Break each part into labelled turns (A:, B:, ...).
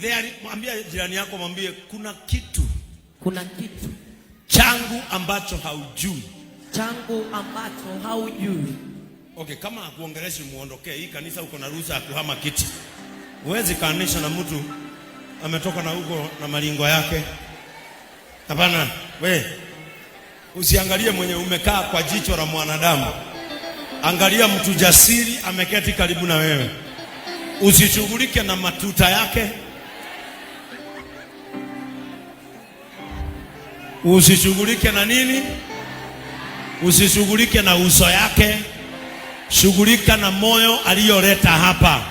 A: There, mwambie jirani yako, mwambie kuna kitu
B: Kuna kitu
A: changu ambacho haujui.
B: Changu ambacho haujui.
A: Okay, kama hakuongeleshi muondokee. Hii kanisa uko na ruhusa ya kuhama kiti. Huwezi kaanisha na mtu ametoka na huko na malingo yake. Hapana, we usiangalie mwenye umekaa kwa jicho la mwanadamu. Angalia mtu jasiri ameketi karibu na wewe. Usishughulike na matuta yake, usishughulike na nini, usishughulike na uso yake, shughulika na moyo aliyoleta hapa.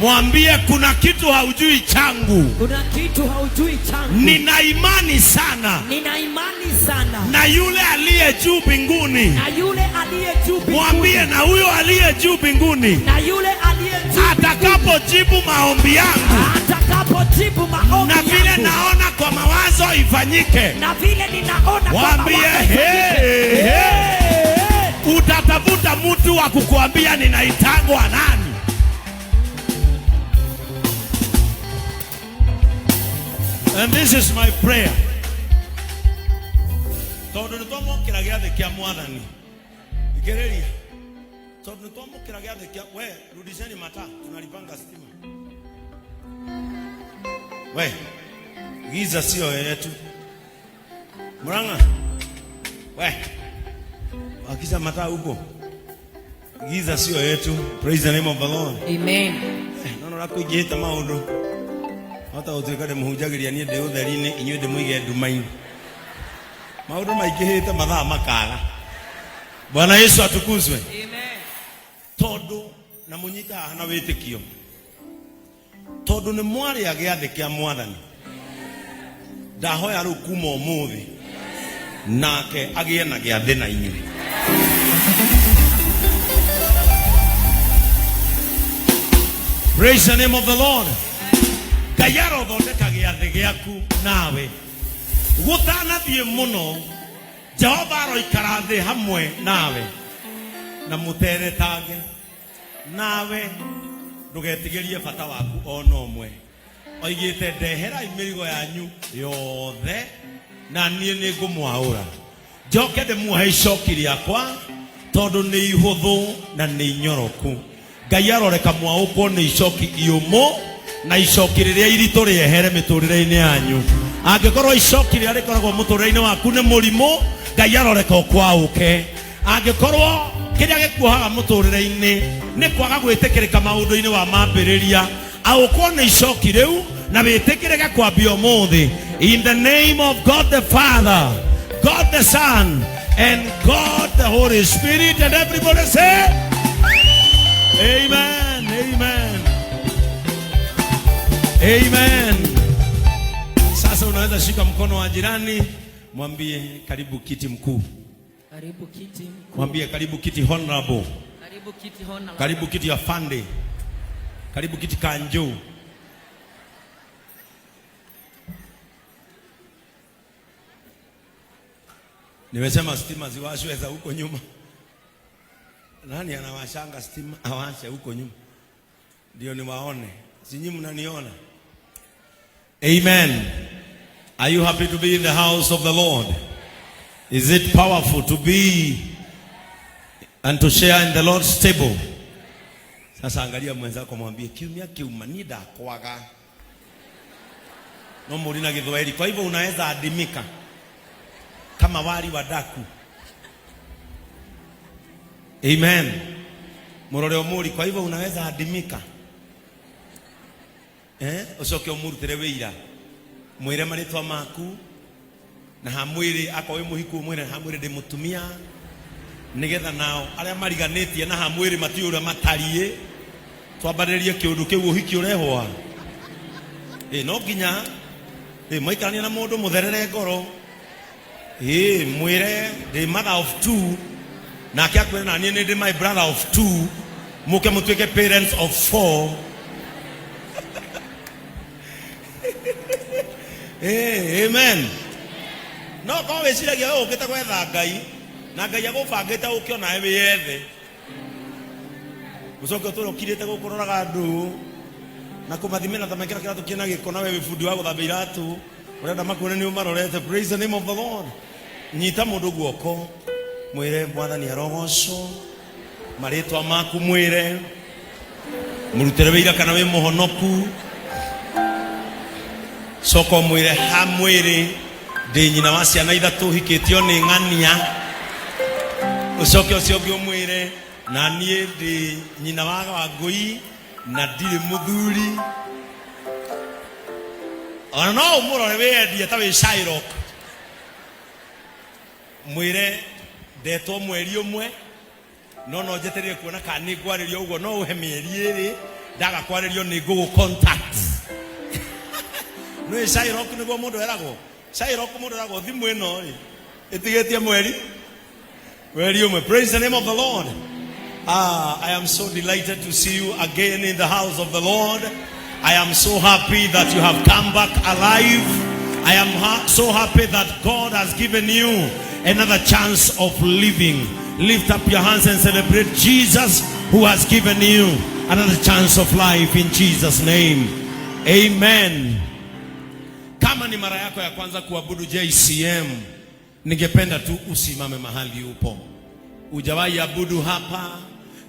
A: Mwambie kuna kitu haujui changu.
B: Kuna kitu haujui changu.
A: Nina imani sana
B: Nina imani sana
A: na yule aliye juu mbinguni.
B: Na yule aliye juu mbinguni.
A: Mwambie na huyo aliye juu mbinguni
B: Na yule aliye juu
A: atakapojibu maombi yangu
B: atakapojibu maombi
A: na vile
B: yangu,
A: naona kwa mawazo ifanyike,
B: na vile ninaona kwa
A: Mwambie,
B: mawazo
A: hey,
B: ifanyike.
A: hey.
B: Hey.
A: Utatafuta mtu wa kukuambia ninaitangwa nani. And this is my prayer. Tondu nĩ twamũkĩra gĩathĩ kĩa mwathani. Thikĩrĩria. Tondu nĩ twamũkĩra gĩathĩ kĩa we, rudisheni mataa, tunalipanga stima. We, giza sio yetu. Murang'a. We, wakisha mataa huko. Giza sio yetu. Praise the name of the Lord.
B: Amen.
A: No no rakuingĩhĩte maũndũ hota gũtuĩka ndĩmũhunjagĩria niĩ ndĩ ũtheri-inĩ inyuĩ ndĩmũige nduma-inĩ. Maũndũ maingĩhĩte mathaa makaga. Bwana Yesu atukuzwe.
B: Amen.
A: Tondũ na mũnyite haha na wĩtĩkio, tondũ nĩ mwarĩa gĩathĩ kĩa mwathani, ndahoya rĩu kuma ũmũthĩ nake agĩe na gĩathĩ na inyuĩ. Praise the name of the Lord. Ngai arothondeka gĩathĩ gĩaku nawe gũtanathiĩ mũno. Jehova aroikara thĩ hamwe nawe na mũteretange nawe, ndũgetigĩrie bata waku ona ũmwe. Oigĩte ndeherai mĩrigo yanyu yothe na niĩ nĩ ngũmwaũra, njoke ndĩmuohe icoki rĩakwa tondũ nĩ ihũthũ na nĩ inyoroku. Ngai aroreka mwaũkwo nĩ icoki iũmũ na icoki rĩrĩa iritũ rĩehere mĩtũrĩre-inĩ yanyu. Angĩkorwo icoki rĩrĩa rĩkoragwo mũtũrĩre-inĩ waku nĩ mũrimũ, Ngai aroreka ũkwaũke. Angĩkorwo kĩrĩa gĩkuohaga mũtũrĩre-inĩ nĩ kwaga gwĩtĩkĩrĩka maũndũ-inĩ wa mambĩrĩria, aũkwo nĩ icoki rĩu na wĩtĩkĩrĩke kwambia ũmũthĩ. In the name of God the Father, God the Son, and God the Holy Spirit, and everybody say amen, amen, amen. Sasa unaweza shika mkono wa jirani, mwambie karibu kiti mkuu.
B: Karibu kiti mkuu.
A: Mwambie karibu kiti honorable.
B: Karibu kiti honorable.
A: Karibu kiti afande. Karibu kiti kanjo. Nimesema stima ziwashwe za huko nyuma. Nani anawashanga stima awashe huko nyuma? Ndio niwaone. Si nyinyi mnaniona? Amen. Are you happy to be in the house of the Lord? Is it powerful to be and to share in the Lord's table? Sasa angalia mwenzako, mwambie kiumia kiuma ni ndakwaga. No muri na Gĩthwaĩri. Kwa hivyo unaweza adimika kama wali wa daku. Amen. Murore omuri, kwa hivyo unaweza adimika. Ucoke umurutire wĩira. Mwĩre marĩtwa maku na hamwĩrĩ akorwo wĩ mũhiku mwĩre hamwĩrĩ ndĩ mũtumia, nĩgetha nao arĩa mariganĩtie na hamwĩrĩ matiũĩ ũrĩa matariĩ, twambarĩrie kĩũndũ kĩu ũhiki ũrehwo. No nginya maikaranie na mũndũ mũtherere ngoro. Mwĩre ndĩ mother of two, nake akwĩre na niĩ nĩ ndĩ my brother of two, mũke mũtuĩke parents of four. Amen. No korwo wĩciragia we ũkĩte gwetha Ngai na Ngai agũbangĩte ũke onawe wĩyethe, ũcoke ũtũre ũkirĩte gũkũ ũroraga andũ. Na kũmathimĩra ta mekĩra kĩratũ kĩna gĩko na we wĩ bundi wa gũthambia iratũ ũrenda makuone nĩ ũmarorete. Praise the name of the Lord. Nyita mũndũ guoko, mwĩre Mwathani arogocwo, marĩtwa maku mwĩre, mũrutĩre wĩira kana wĩ mũhonoku. Coka ũmwĩre ha mwĩrĩ ndĩ nyina wa ciana ithatũ, hikĩtio nĩ ng'ania. Ũcoke ũcio ũngĩ ũmwĩre na niĩ ndĩ nyina wa Wangũi na ndirĩ mũthuri. Ona no ũmũrore wĩyendie ta wĩ Shylock, mwĩre ndetwo mweri ũmwe, no njetereire kuona kana nĩ ngwarĩrio ũguo, no ũhe mĩeri ĩrĩ, ndaga kwarĩrio nĩ ngũgũ contact. Nĩ Shylock nĩguo mũndũ eragwo. Shylock mũndũ eragwo thimũ ĩno rĩ ĩtigĩtie mweri ũmwe. Praise the name of the Lord. Ah, I am so delighted to see you again in the house of the Lord. I am so happy that you have come back alive. I am so happy that God has given you another chance of living. Lift up your hands and celebrate Jesus who has given you another chance of life in Jesus' name. Amen. Kama ni mara yako ya kwanza kuabudu JCM, ningependa tu usimame mahali upo. Hujawahi abudu hapa,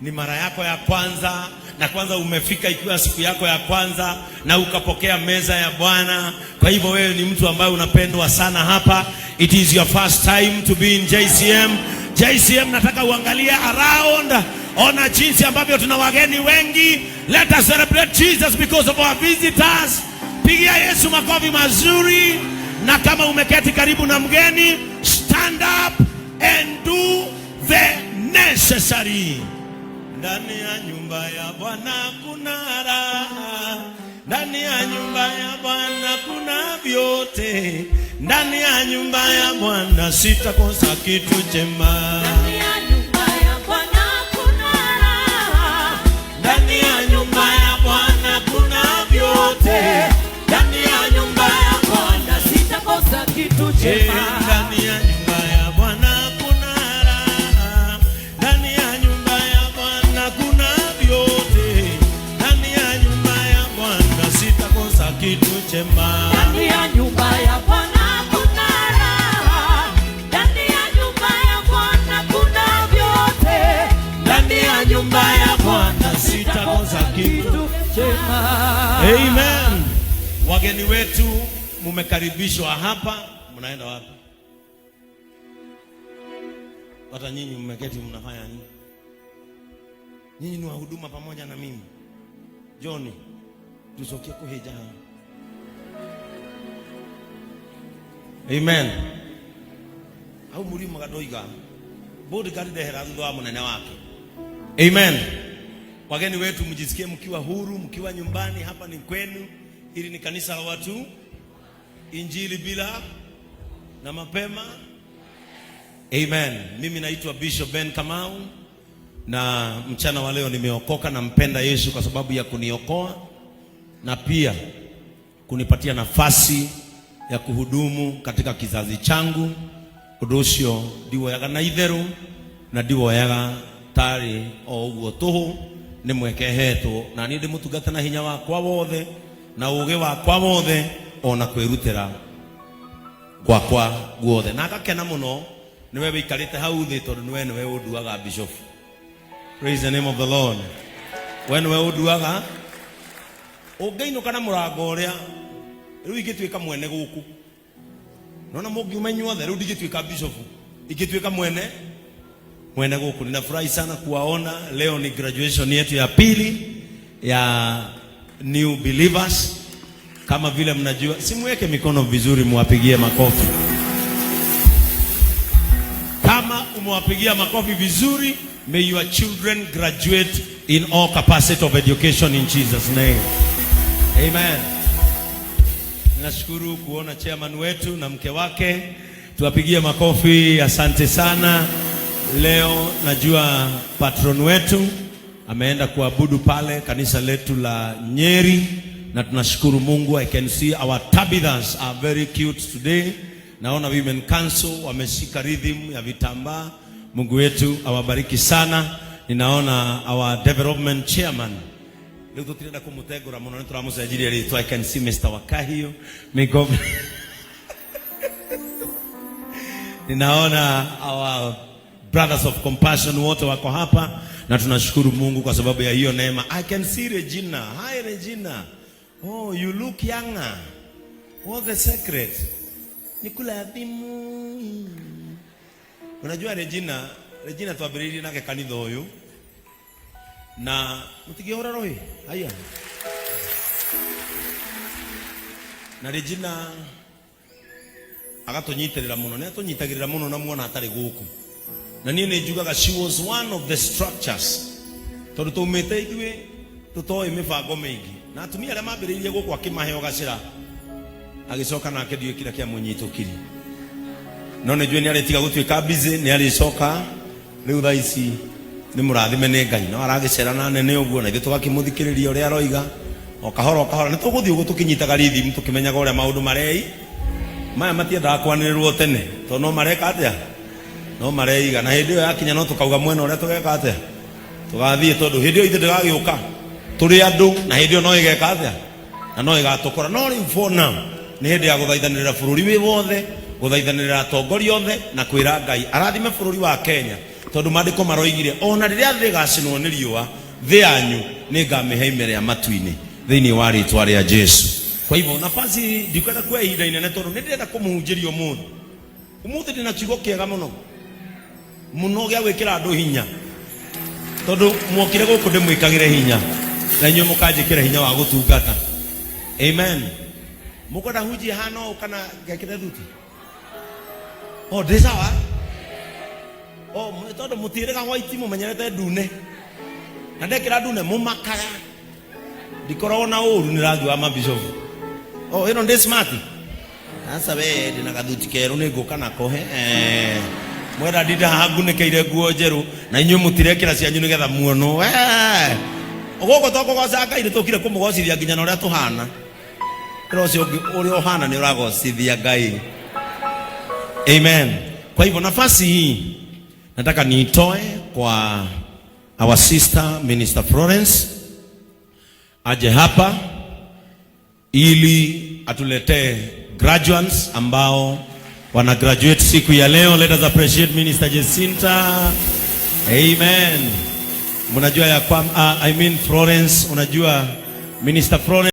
A: ni mara yako ya kwanza, na kwanza umefika ikiwa siku yako ya kwanza na ukapokea meza ya Bwana. Kwa hivyo wewe ni mtu ambaye unapendwa sana hapa. It is your first time to be in JCM. JCM, nataka uangalie around, ona jinsi ambavyo tuna wageni wengi. Let us celebrate Jesus because of our visitors. Pigia Yesu makofi mazuri, na kama umeketi karibu na mgeni, stand up and do the necessary. Ndani ya nyumba ya Bwana kuna raha, ndani ya nyumba ya Bwana kuna vyote, ndani ya nyumba ya Bwana sitakosa kitu chema.
B: Ndani ya nyumba ya Bwana kuna raha.
A: Ndani ya nyumba ya Bwana kuna vyote, ndani ya nyumba ya
B: Bwana sitakosa kitu chema.
A: Ndani ya nyumba ya Bwana kuna raha, ndani ya nyumba ya Bwana kuna vyote, ndani ya nyumba ya Bwana sitakosa kitu chema.
B: Ndani ya nyumba ya Bwana kuna raha. Ndani ya nyumba ya Bwana kuna vyote.
A: Ndani ya nyumba ya Bwana sitakosa kitu
B: chema.
A: Amen. Wageni wetu mumekaribishwa hapa, mnaenda wapi? Hata nyinyi mmeketi mnafanya nini? Nyinyi ni wahuduma pamoja na mimi. John, tucokie kuhĩnja haha. Amen. Hau mũriumaga ndoiga bodyguard ndehera thutha wa mũnene wake. Amen. Wageni wetu mjisikie mkiwa huru, mkiwa nyumbani, hapa ni kwenu. Hili ni kanisa la watu injili bila na mapema. Amen. Mimi naitwa Bishop Ben Kamau na mchana wa leo nimeokoka, nampenda Yesu kwa sababu ya kuniokoa na pia kunipatia nafasi ya kuhudumu katika kizazi changu. Ũndũ ũcio ndiwoyaga na itherũ na ndiwoyaga tarĩ o ũguo tũhũ, nĩ mweke hetwo na niĩ ndĩmũtungata na hinya wakwa wothe na ũgĩ wakwa wothe ona kwĩrutĩra gwakwa guothe, na ngakena mũno nĩwe wĩikarĩte hau thĩ tondũ nĩwe ũnduaga bishop. Praise the name of the Lord. We nĩwe ũnduaga ũngĩinũka na mũrango ũrĩa rĩu ingĩtuĩka mwene gũkũ, nona mũngiuma inyuothe, rĩu ndingĩtuĩka bishop, ingĩtuĩka mwene gũkũ. Ninafurahi sana kuwaona leo. Ni graduation yetu ya pili ya new believers. Kama vile mnajua, simuweke mikono vizuri, muwapigie makofi. Kama umewapigia makofi vizuri, may your children graduate in all capacity of education in Jesus' name. Amen. Nashukuru kuona chairman wetu na mke wake, tuwapigie makofi. Asante sana. Leo najua patron wetu ameenda kuabudu pale kanisa letu la Nyeri, na tunashukuru Mungu. I can see our Tabithas are very cute today. Naona Women Council wameshika rhythm ya vitambaa. Mungu wetu awabariki sana. Ninaona our development chairman Rĩu tũtirenda kũmũtengũra mũno, nĩ tũramũcenjirie rĩtwa. I can see Mr. Wakahio. May God. Ninaona our brothers of compassion wote wako hapa na tunashukuru Mungu kwa sababu ya hiyo neema. I can see Regina. Hi, Regina. Oh, you look younger. What's the secret? Ni kula adhimu. Unajua Regina, Regina twambĩrĩirie nake kanitha ũyũ na mũtingĩhũra rũhĩ. Haya. Na Regina agatũnyitĩrĩra mũno, nĩ atũnyitagĩrĩra mũno na muona atarĩ gũkũ. Na niĩ nĩ njugaga she was one of the structures, tondũ twaumĩte ithuĩ tũtoĩ mĩbango mĩingĩ, na atumia arĩa mambĩrĩirie gũkũ akĩmahe gacĩra, agĩcoka nake ndiũĩ kĩrĩa kĩamũnyitũkirie, no nĩ njũĩ nĩ arĩtiga gũtuĩka busy, nĩ arĩcoka. Rĩu thaa ici nĩ mũrathime nĩ Ngai, no aragĩcera na nene ũguo, na ithuĩ tũgakĩmũthikĩrĩria ũrĩa aroiga o kahora o kahora. Nĩ tũgũthiĩ ũguo tũkĩnyitaga rhythm, tũkĩmenyaga ũrĩa maũndũ marei maya matiendaga kwanĩrĩrwo tene, tondũ no mareka atĩa, no mareiga, na hĩndĩ ĩyo yakinya no tũkauga mwena ũrĩa tũgeka atĩa, tũgathiĩ, tondũ hĩndĩ ĩyo ithuĩ ndĩgagĩũka tũrĩ andũ, na hĩndĩ ĩyo no ĩgeka atĩa, na no ĩgatũkora. No rĩu for now nĩ hĩndĩ ya gũthaithanĩrĩra bũrũri wĩ wothe, gũthaithanĩrĩra atongoria othe, na kwĩra Ngai arathime bũrũri wa Kenya, tondũ maandĩko maroigire ona rĩrĩa thĩ ĩgacinwo nĩ riũa, thĩ yanyu nĩ ngamĩhe ime rĩa matu-inĩ thĩinĩ wa rĩtwa rĩa Jesu. Kwa hivyo nafasi ndikwenda kuoya ihinda inene, tondũ nĩ ndĩrenda kũmũhunjĩria ũmũthĩ. Ũmũthĩ ndĩna kiugo kĩega mũno mũno gĩa gwĩkĩra andũ hinya, tondũ mwokire gũkũ ndĩmwĩkagĩre hinya na inyuĩ mũkanjĩkĩra hinya wa gũtungata. Amen. Mũkwenda hunjie hana ũũ kana ngekĩre thuti? O ndĩ sawa o tondũ mũtiĩrĩga white, mũmenyerete ndune, na ndekĩra ndune mũmakaga. Ndikoragwo na ũru nĩ rangi wa mabishofu. O ĩno ndĩ smart. Sasa we ndĩna gathuti kerũ, nĩ ngũka nako he. Mwenda ndinde haha ngunĩkĩire nguo njerũ, na inyuĩ mũtirekĩra cianyu nĩgetha muonwo. We gũkũ to kũgoca Ngai, nĩ tũkire kũmũgocithia nginya na ũrĩa tũhana. Ĩra ũcio ũngĩ, ũrĩa ũhana nĩ ũragocithia Ngai. Amen. Kwa hivyo nafasi hii nataka niitoe kwa our sister Minister Florence, aje hapa ili atuletee graduates ambao wana graduate siku ya leo. Let us appreciate Minister Jacinta. Amen. Mnajua ya kwamba, I mean Florence, unajua Minister Florence